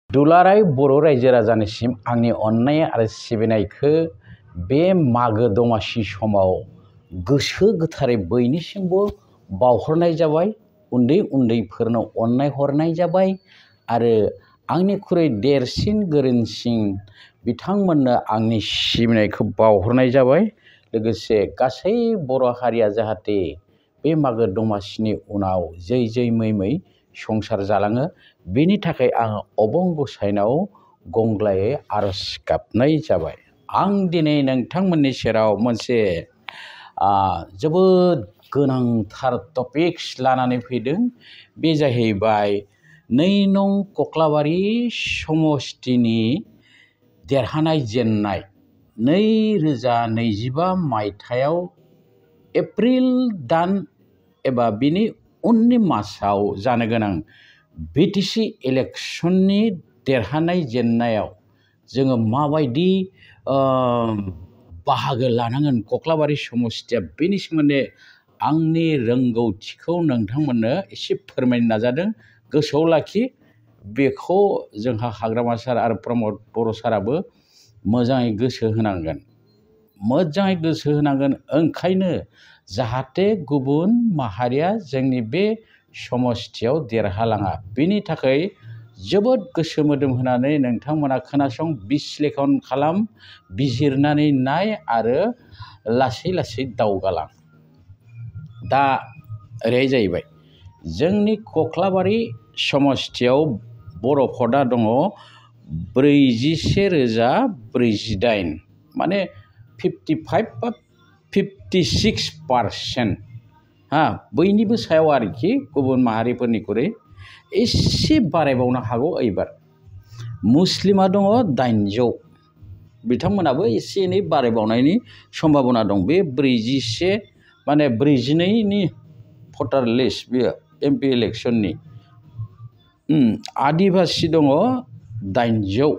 दुलाराय बर' रायजो राजानिसिम आंनि अननाय आरो सिबिनायखौ बे मागो दमासि समाव गोसो गोथारै बयनिसिमबो बावहरनाय जाबाय। उन्दै उन्दैफोरनो अननाय हरनाय जाबाय आरो आंनिख्रुइ देरसिन गोरोंसिन बिथांमोननो आंनि सिबिनायखौ बावहरनाय जाबाय। लोगोसे गासै बर' हारिया जाहाथे बे मागो दमासिनि उनाव जै जै मै मै संसार जालाङो, बेनि थाखाय आं अबं गसाइनाव गंग्लायै आरज गाबनाय जाबाय। आं दिनै नोंथांमोननि सेराव मोनसे जोबोद गोनांथार टपिक्स लानानै फैदों। बे जाहैबाय 2 नं कक्लाबारि समस्तिनि देरहानाय जेननाय 2025 मायथाइयाव एप्रिल दान एबा बिनि उननि मासाव जानो गोनां बिटिसि इलेक्सननि देरहानाय जेननायाव जोङो माबायदि बाहागो लानांगोन कक्लाबारि समस्तिया, बेनि सोमोन्दै आंनि रोंगौथिखौ नोंथांमोननो एसे फोरमायनो नाजादों। गोसोआव लाखि, बेखौ जोंहा हाग्रामा सार आरो प्रमद बर' साराबो मोजाङै गोसो होनांगोन। ओंखायनो जाहाथे गुबुन माहारिया जोंनि बे समस्तियाव देरहालाङा, बेनि थाखाय जोबोद गोसो मोदोम होनानै नोंथांमोना खोनासं, बिश्लेषण खालाम, बिजिरनानै नाय आरो लासै लासै दावगालां। दा ओरैहाय जाहैबाय, जोंनि कक्लाबारि समस्तियाव बर' भटआ दङ 41,048, माने 55 बा 56%। बयनिबो सायाव आरोखि, गुबुन माहारिफोरनिख्रुइ एसे बारायबावनो हागौ एबार। मुस्लिमा दङ 800, बिथांमोनाबो एसे एनै बारायबावनायनि सम्भाबना दं। बे 41 माने 42नि भटार लिस्ट, बेयो MP इलेक्सननि। आदिबासि दङ 800,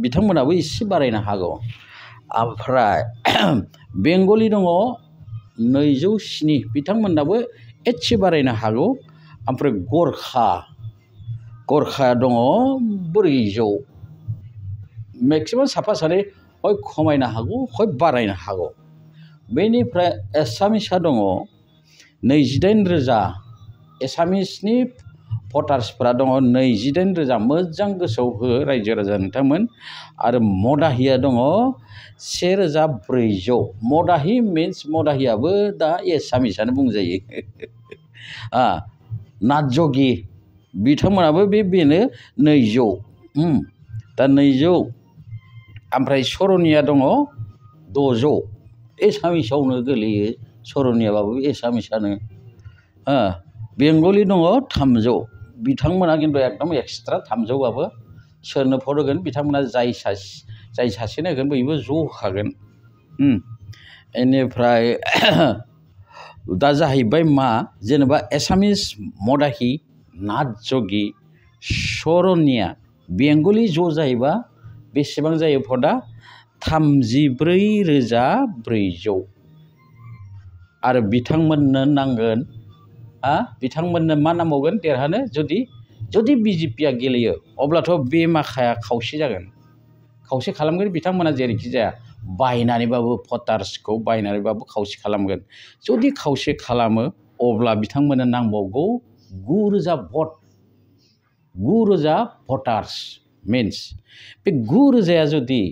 बिथांमोनाबो एसे बारायनो हागौ। ओमफ्राय बेंगलि दङ 207, बिथांमोनाबो एसे बारायनो हागौ। ओमफ्राय गरखा दङ 400, मेक्सिमाम साफा सानै हय खमायनो हागौ, हय बारायनो हागौ। बेनिफ्राय एसामिसआ दङ 28,000, एसामिसनि भटार्सफोरा दङ 28,000। मोजां गोसोआव हो रायजो राजा नोंथांमोन। आरो मदाहिया दङ 1,400। मदाहि मिन्स, मदाहियाबो दा एसामिसआनो बुंजायो। नाथजगि, बिथांमोनाबो बेनो 200। दा 200। ओमफ्राय सरनिया दङ 600, एसामिसावनो गोलैयो। सरनियाबाबो एसामिसानो। बेंगलि दङ 300, बिथांमोना खिन्थु एकदम एक्सट्रा। 300बाबो सोरनो भट होगोन, बिथांमोना जाय सासेनो होगोन बयबो ज' होखागोन। बेनिफ्राय दा जाहैबाय मा, जेनेबा एसामिस, मदाहि, नाथजगि, सरनिया, बेंगलि ज' जायोबा बेसेबां जायो भटआ? 34,400। आरो बिथांमोननो नांगोन, बिथांमोननो मा नांबावगोन देरहानो? जुदि BJPआ गेलेयो, अब्लाथ' बे माखाया खावसे जागोन, खावसे खालामगोन बिथांमोना। जेरैखि जाया बायनानैबाबो, भटार्सखौ बायनानैबाबो खावसे खालामगोन। जुदि खावसे खालामो, अब्ला बिथांमोननो नांबावगौ 9,000 भट। 9,000 भटार्स मिन्स, बे 9,000 जुदि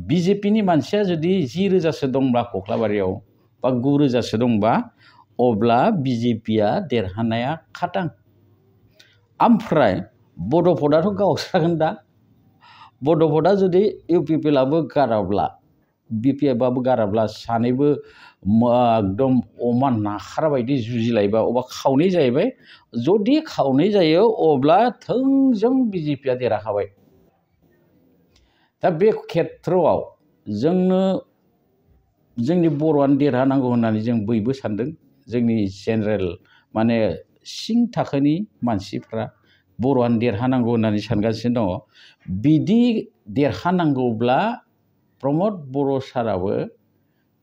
BJPनि मानसिया जुदि 10,000सो दंब्ला कक्लाबारियाव, बा 9,000सो दंबा, अब्ला BJPआ देरहानाया खाथां। ओमफ्राय बड' भटआथ' गावस्रागोन। दा बड' भटआ जुदि UPPLआबो गाराब्ला, BPFआबो गाराब्ला, सानैबो एकदम अमा नाखार बायदि जुजिलायबा, अबा खावनै जाहैबाय। जुदि खावनै जायो, अब्ला थोंजों BJPआ देरहाखाबाय। दा बे खेथ्रआव जोंनि बर'आनो देरहानांगौ होननानै जों बयबो सानदों। जोंनि जेनेरेल माने सिं थाखोनि मानसिफ्रा बर'आनो देरहानांगौ होननानै सानगासिनो दङ। बिदि देरहानांगौब्ला प्रमद बर' साराबो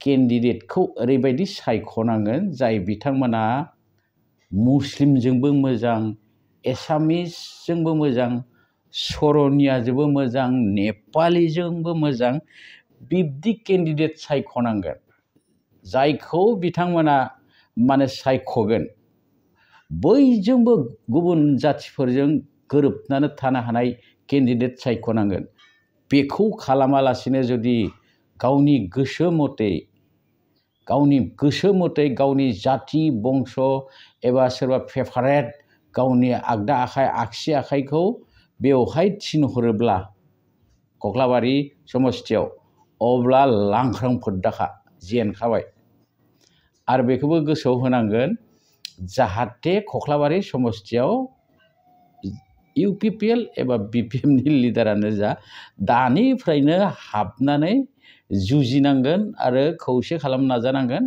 केन्डिडेटखौ ओरैबायदि सायख'नांगोन, जाय बिथांमोना मुस्लिमजोंबो मोजां, एसामिसजोंबो मोजां, सर'नियाजोंबो मोजां, नेपालिजोंबो मोजां बिब्दि केन्डिडेट सायख'नांगोन जायखौ बिथांमोना माने सायख'गोन बयजोंबो गुबुन जाथिफोरजों गोरोबनानै थानो हानाय केन्डिडेट सायख'नांगोन। बेखौ खालामालासिनो जुदि गावनि गोसो मथे गावनि जाति बंस एबा सोरबा फेभारेट गावनि आगदा आखाइ आगसि आखाइखौ बेवहाय थिनहरोब्ला कख्लाबारि समस्थियाव अब्ला लांख्रां फोद्दाखा जेनखाबाय। आरो बेखौबो गोसोआव होनांगोन जाहाथे कख्लाबारि समस्थियाव UPPL एबा BPM नि लिडारानो जा दानिफ्रायनो हाबनानै जुजिनांगोन आरो खौसे खालामनो नाजानांगोन।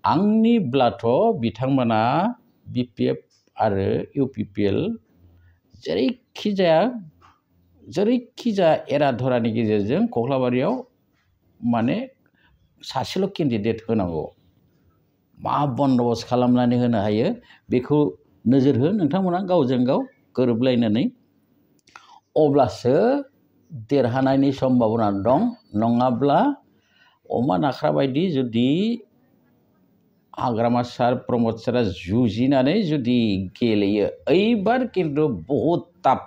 आंनिब्लाथ' बिथांमोना BPF आरो UPPL जेरैखिजाया एराधरानि गेजेरजों कख्लाबारियाव माने सासेल' केन्डिडेट होनांगौ। मा बन्दोबस्त खालामनानै होनो हायो बेखौ नोजोर हो नोंथांमोना गावजों गाव गोरोबलायनानै, अब्लासो देरहानायनि सम्भाबना दं। नङाब्ला अमा नाख्रा बायदि जुदि हाग्रामा सार प्रमद सारा जुजिनानै जुदि गेलेयो ओइबार खिन्थु बहुद टाफ।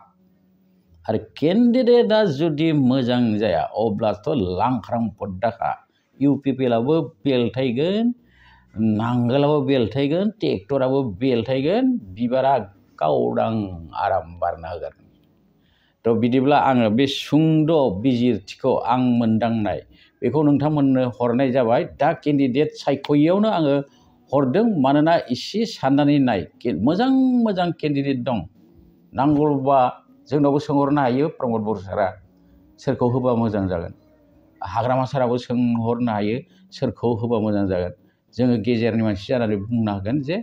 आरो केन्डिडेटआ जुदि मोजां जाया अब्लाथ' लांख्रां फद्दाखा। UPPLआबो बेलथायगोन, नांगोलाबो बेलथायगोन, ट्रेक्टराबो बेलथायगोन, बिबारा गावदां आराम बारना होगोन। थ' बिदिब्ला आङो बे सुंद' बिजिरथिखौ आं मोनदांनाय बेखौ नोंथांमोननो हरनाय जाबाय। दा केन्डिडेट सायख'यैयावनो आङो हरदों, मानोना एसे साननानै नाय मोजां केन्डिडेट दं। नांगौबा जोंनावबो सोंहरनो हायो प्रमद बर' सारा सोरखौ होबा मोजां जागोन, हाग्रामा साराबो सोंहरनो हायो सोरखौ होबा मोजां जागोन। जोङो गेजेरनि मानसि जानानै बुंनो हागोन जे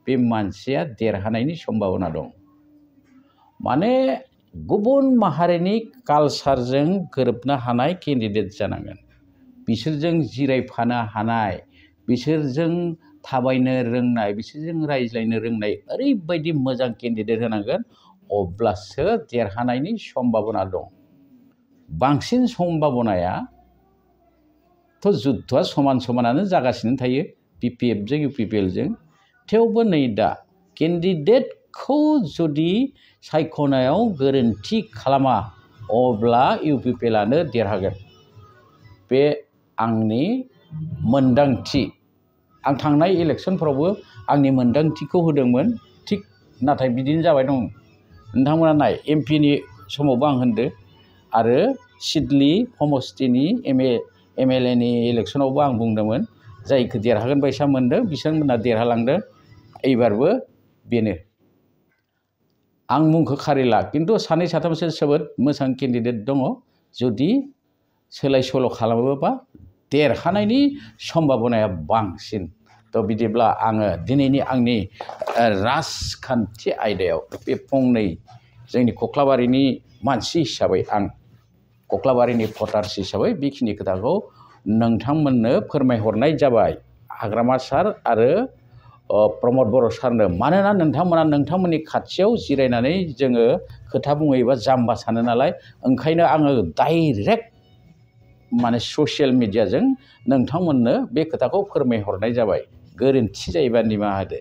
बे मानसिया देरहानायनि सम्भाबना दं। माने गुबुन माहारिनि कालचारजों गोरोबनो हानाय केन्डिडेट जानांगोन, बिसोरजों जिरायफानो हानाय, बिसोरजों थाबायनो रोंनाय, बिसोरजों रायज्लायनो रोंनाय ओरैबायदि मोजां केन्डिडेट होनांगोन, अब्लासो देरहानायनि सम्भाबना दं। बांसिन सम्भाबनायाथ' जुद्धआ समानानो जागासिनो थायो BPFजों UPPLजों। थेवबो नै दा केन्डिडेटखौ जुदि सायख'नायाव गोरोन्थि खालामा अब्ला UPPLआनो देरहागोन। बे आंनि मोनदांथि। आं थांनाय इलेक्सनफ्रावबो आंनि मोनदांथिखौ होदोंमोन, थिग नाथाय बिदिनो जाबाय दं। नोंथांमोना नाय MP नि समावबो आं होनदो आरो सिडली समस्थिनि MLA नि इलेक्सनावबो आं बुंदोंमोन जायखौ देरहागोन बायसा मोनदों बिसोरमोनहा देरहालांदों। एबारबो बेनो। आं मुंखौ खारिला, खिन्थु सानै साथामसो जोबोद मोजां केन्डिडेट दङ। जुदि सोलाय सोल' खालामोबा देरहानायनि सम्भाबनाया बांसिन। थ' बिदिब्ला आङो दिनैनि आंनि राजखान्थि आयदायाव बे फंनै जोंनि कख्लाबारिनि मानसि हिसाबै, आं कख्लाबारिनि भटार्स हिसाबै बेखिनि खोथाखौ नोंथांमोननो फोरमायहरनाय जाबाय, हाग्रामा सार आरो प्रमद बर' सारनो। मानोना नोंथांमोना नोंथांमोननि खाथियाव जिरायनानै जोङो खोथा बुङोबा जाम्बा सानो नालाय, ओंखायनो आङो डाइरेक्ट माने ससियेल मिडियाजों नोंथांमोननो बे खोथाखौ फोरमायहरनाय जाबाय। गोरोन्थि जायोबा निमाहा होदो।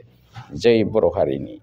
जै बर' हारिनि।